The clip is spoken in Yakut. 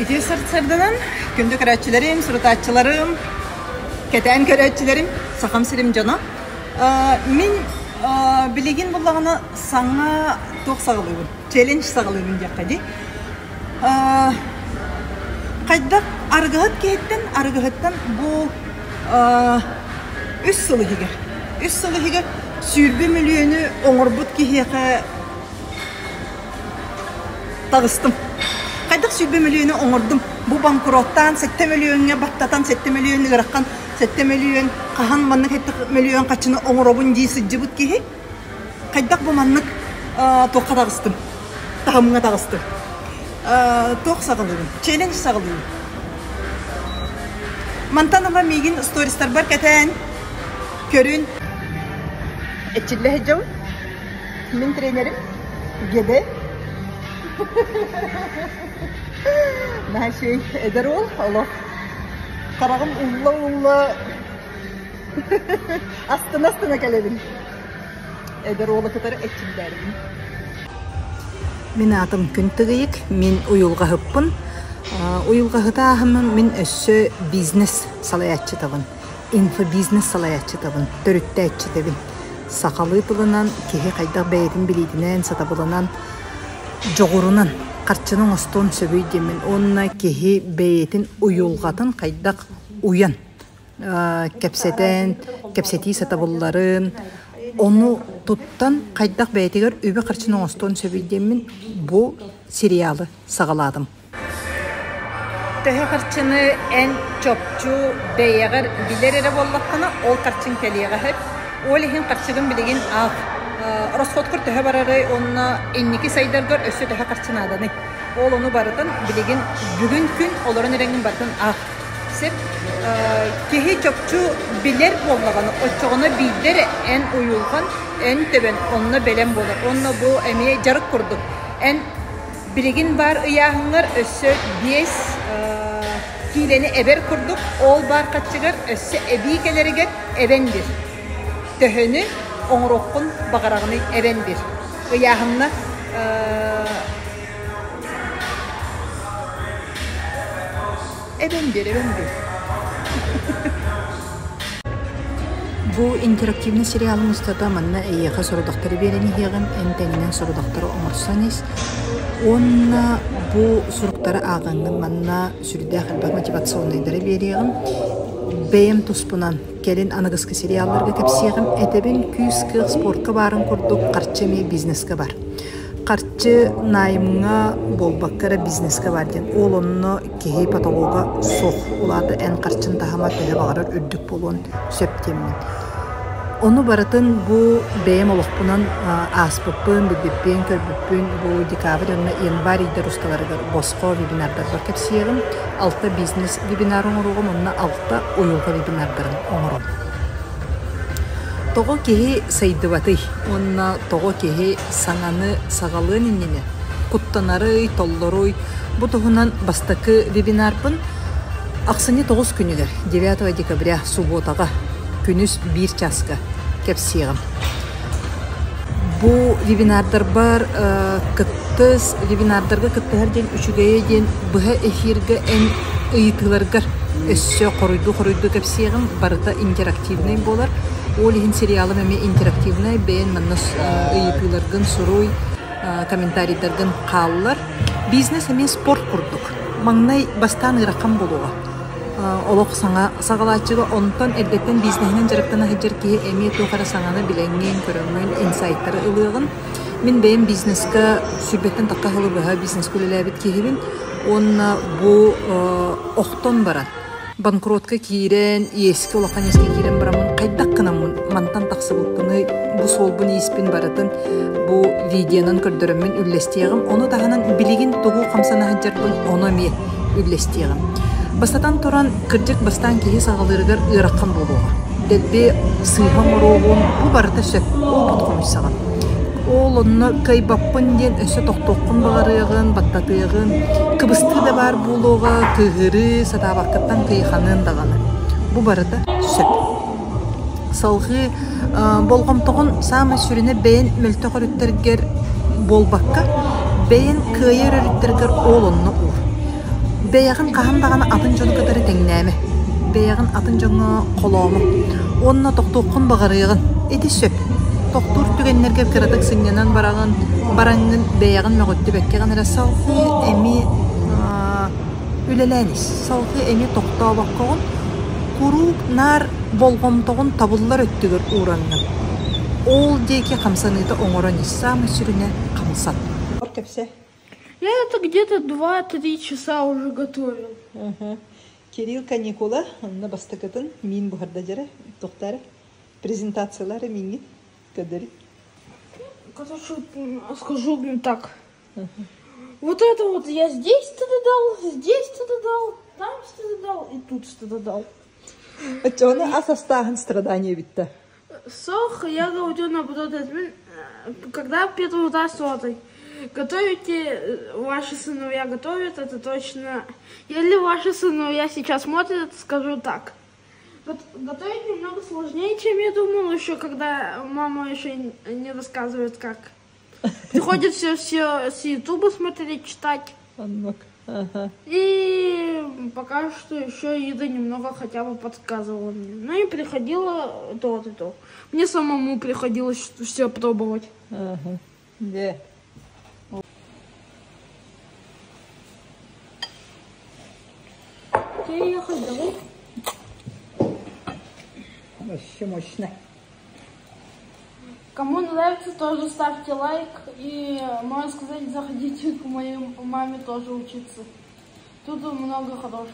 Ити сарсыарданан күндү көрөөччүлэрим, сурутааччыларым, кэтээн көрөөччүлэрим, Сахам сирим дьоно. Мин билигин буллаҕына саҥа туох саҕалыыбын, челлендж саҕалыыбын диэххэ дии. Хайдах арыгыһыт киһиттэн арыгыһыттан бу үс сыл иһигэр, үс сыл иһигэр 20 мөлүйүөнү оҥорбут киһиэхэ Таҕыстым. Хайдах 20 мөлүйүөнү оҥордум? Бу банкроттаан 7 мөлүйүөҥҥэ баттатан 7 мөлүйүөн ыарахан 7 мөлүйүөн хаһан маннык 7 мөлүйүөн харчыны оҥоробун дии сылдьыбыт киһи хайдах бу маннык туохха таҕыстым? Таһымҥа таҕыстым. Туох саҕалыыбын? Челлендж саҕалыыбын. Мантан ыла миигин стористарбар кэтээн көрүн. Эчиллэ сылдьабын. Мин тренерим Геде. Наһаа үчүгэй эдэр уол олох хараҕым улла-улла астына-астына кэлэбин. Эдэр уолу кытары эрчиллээрибин. Мин аатым Күн Тыгыйык, мин уйулҕаһыппын. Уйулҕаһыта ааһыммын мин өссө бизнес салайааччытабын. Инфобизнес салайааччытабын, төрүттээччитэбин. Сахалыы тылынан киһи хайдах бэйэтин билиитинэн, сатабылынан, дьоҕурунан харчыны оҥостуон сөбүй диэммин уонна киһи бэйэтин уйулҕатын хайдах уйан кэпсэтэн, кэпсэтии сатабылларын, ону туттан хайдах бэйэтигэр үбү-харчыны оҥостуон сөбүй диэммин бу сериалы саҕалаатым. Төһө харчыны эн чопчу бэйэҕэр билэр эрэ буоллаххына, ол харчыҥ кэлиэҕэ сөп. Ол иһин харчыгын билигин аах. Расходкар төһө барарый уонна инники сайдаргар өссө төһө харчы нааданый? Ол ону барытын билигин бүгүн күн олорон эрэҥҥин барытын аах. Сөп. Киһи чопчу билэр буоллаҕына, оччоҕуна биирдэ эрэ эн уйулҕан, эн төбөн онно бэлэм буолар. Уонна бу эмиэ дьарык курдук. Эн Билигин баар ыйааһыҥҥар өссө 5 киилэни эбэр курдук, ол баар хаччыгар өссө эбии кэлэригэр эбэн бир. Төһөнү оҥоруоххун баҕараҕыный эбэн бир. Ыйааһынна Эбэн биэр, эбэн биэр. Бу интерактивнай сериалын устата манна эйиэхэ сорудахтары биэрэн иһиэҕим, эн тэҥинэн сорудахтары оҥорсон ис. Уонна бу суруктары ааҕаҥҥын манна сүрдээх элбэх мотивационнайдары биэриэҕим. Бэйэм туспунан кэлин аныгыскы сериалларга кэпсиэҕим. Этэбин күүс-кыах спортка баарын курдук харчы эмиэ бизнеска бар. Харчы наймҥа буолбакка эрэ бизнеска бар диэн. Ол онно киһи потолога суох. Ол аата эн харчын таһыма төһө баҕарар үрдүк буолуон сөп диэммин. Ону барытын бу бэйэм олохпунан ааспыппын, билбиппин, көрбүппүн бу декабрь уонна январь ыйдар усталарыгар босхо вебинардарбар кэпсиэҕим. Алта бизнес вебинар оҥоруоҕум уонна алта уйулҕа вебинардарын оҥоруом. Тоҕо киһи сайдыбатый уонна тоҕо киһи саҥаны саҕалыан иннинэ куттанарый, толлоруй? Бу туһунан бастакы вебинарбын ахсынньы 9 күнүгэр, 9 декабря, субуотаҕа, күнүс биир чааска кэпсиэҕим. Бу вебинардарбар кыттыс, вебинардарга кыттыһар диэн үчүгэйэ диэн быһа эфиргэ эн ыйытыыларгар өссө хоруйдуу-хоруйдуу кэпсиэҕим, барыта интерактивнай буолар. Ол иһин сериалым эмиэ интерактивнай, бэйэн манна ыйытыыларгын суруй, комментарийдаргын хааллар. Бизнес эмиэ спорт курдук. Маҥнай бастаан ыарахан буолуоҕа. Олох саҥа саҕалааччыга онтон эрдэттэн бизнеһинэн дьарыктана сылдьар киһи эмиэ туох эрэ саҥаны билэҥҥин, көрөҥҥүн, инсайттары ылыаҕын. Мин бэйэм бизнеска сүүрбэттэн тахха сылы быһа бизнескэ үлэлээбит киһибин уонна бу охтон баран банкротка киирэн, иэскэ улахан иэскэ киирэн бараммын хайдах гынаммын мантан тахсыбыппыный, бу суолбун-ииспин барытын бу видеонан көрдөрөммүн үллэстиэҕим. Ону таһынан билигин тугу хамсана сылдьарбын ону эмиэ үллэстиэҕим. Бастатан туран, кырдьык бастаан киһи саҕалыырыгар ыарахан буолуоҕа. Дэлби сыыһа оҥоруоҕун бу барыта сөп, опыт хомуйсаҕын. Ол онно кыайбаппын диэн өссө тохтуоххун баҕарыаҕын, баттатыаҕын, кыбыстыы да баар буолуоҕа, кыыһырыы, сатаабаккыттан кыйаханыан даҕаны. Бу барыта сөп. Салҕыы болҕомтоҕун саамай сүрүнэ бэйэн мөлтөх өрүттэргэр буолбакка, бэйэн кыайар өрүттэргэр ол онно уур. Бэйэҕин хаһан даҕаны атын дьону кытары тэҥнээмэ. Бэйэҕин атын дьоҥҥо холоомо. Уонна тохтуоххун баҕарыаҕын. Ити сөп. Тохтуур түгэннэргэр кыратык сынньанан бараҕын, бараҥҥын бэйэҕин мөҕүттүбэккэҕин эрэ салҕыы эмиэ үлэлээн ис. Салҕыы эмиэ тохтообоккоҕун куруук наар болҕомтоҕун табыллар өттүгэр уураҥҥын. Ол диэки хамсаныыта оҥорон ис. Саамай сүрүнэ хамсан. Кэпсэ. Я это где-то 2-3 часа уже готовил. Кирилл каникула, онно бастакытын миин буһарда дьэрэ, туохтаары презентациялары мииҥҥин көрдөрүй. Короче, скажу так. Вот это вот я здесь что-то дал, здесь что-то дал, там что-то дал и тут что-то дал. Оччоҕуна ас астааһын страдание бүттэ. Сох, я говорю наоборот, когда первый раз сотой. Готовите, ваши сыновья готовят, это точно. Если ваши сыновья сейчас смотрят, скажу так. Готовить немного сложнее, чем я думала, еще когда мама еще не рассказывает, как. Приходится все с Ютуба смотреть, читать. Ага. И пока что еще Ида немного хотя бы подсказывала мне. Ну и приходила то и то. Мне самому приходилось все пробовать. Ага. Да. Тебе ехать давай. Вообще мощно. Кому нравится, тоже ставьте лайк. И, можно сказать, заходите к моей маме тоже учиться. Тут много хорошего.